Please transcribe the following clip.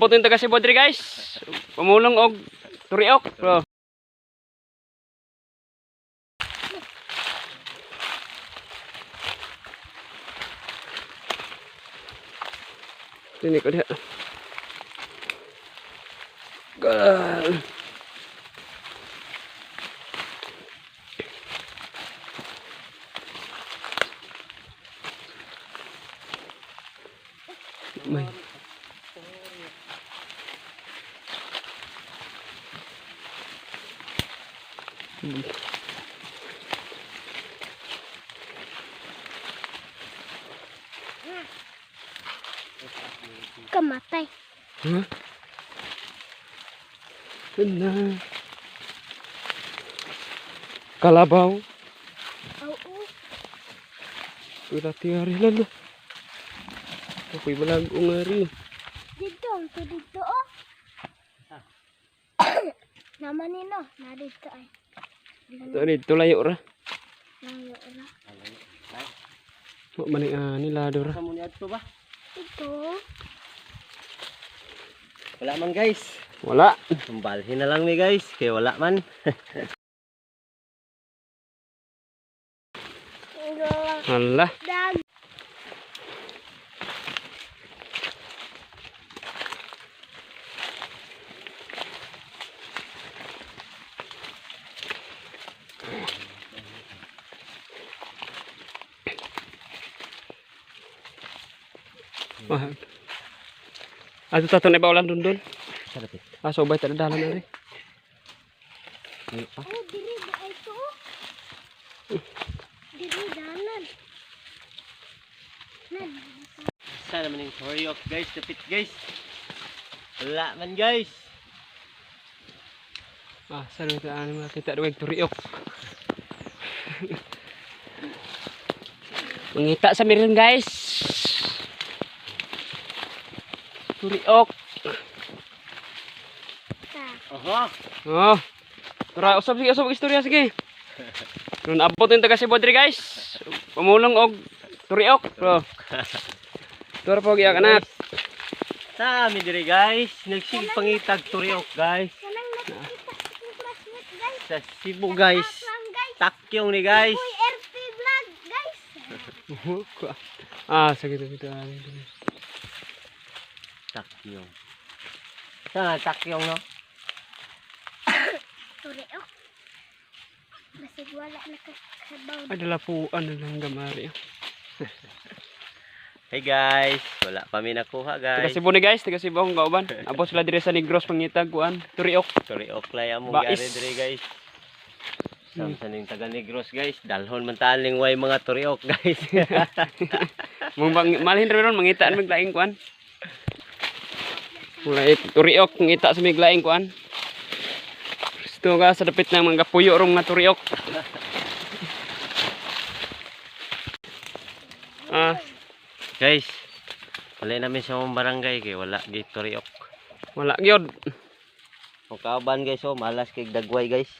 Puto yung taga Cebu diri, guys. Pamulong og turiok. Bro. Dini ko diha. God. May. Kamatay. Huh? Na. Kalabaw. Oo. Wala tiyari lang na. Ako'y balag ungari. Dito, ito dito oh. Naman nino, na dito ay. Ito dito layo ra. Layo ra. Wa man ni ani lado ra. Sa mo niadto ba? Ito. Wala man, guys. Wala. Tumbalhin na lang mi, guys, kay wala man. Hala. Dag. Wah. Ato tato na baulan dun dun. Sarap eh. Ah, sobay ta dalan ari. Layo pa. Oh, diri ba ay ito oh. Diri dalan. Nan. Sana man yung turiok, guys, dapit, guys. Wala man, guys. Ah, saan ito ani makita duwag turiok. Mangita sa meron, guys. Turiok. Ta. Oho. Oh. Tara, usab sige, usab istorya sige. Nun abot yung taga Cebu diri, guys. Pamulong og turiok, bro. Tara po giya kanak. Sa amin diri, guys, nagsige pangitag turiok, guys. Kanang nakikita sa akong classmate, guys. Sa Cebu, guys. Lang, guys. Takyong ni, guys. Uy, RP vlog, guys. Ah, sige sige sige. Takyong. Sa takyong no? Turiok. Basig wala nakakabaw. Ay dalapuan na lang gamari. Hey guys, wala pa mi nakuha, Taga guys. Cebu ni, guys, taga Cebu akong kauban. Abot sila diri sa Negros pangitag kuan, turiok. Turiok lay among Bais. gari diri, guys. Sam sa ning taga Negros, guys, dalhon man taan ning way mga turiok, guys. Mong bang malhin ra ron mangitaan maglaing kuan. Mulai turiok ngita sa miglaing kuan. Gusto ka sa dapit ng mga puyo rong nga turiok. Ah, Guys, wala namin sa among barangay kay wala gi turiok. Wala gyud. Ang kauban, guys, oh, malas kay dagway, guys.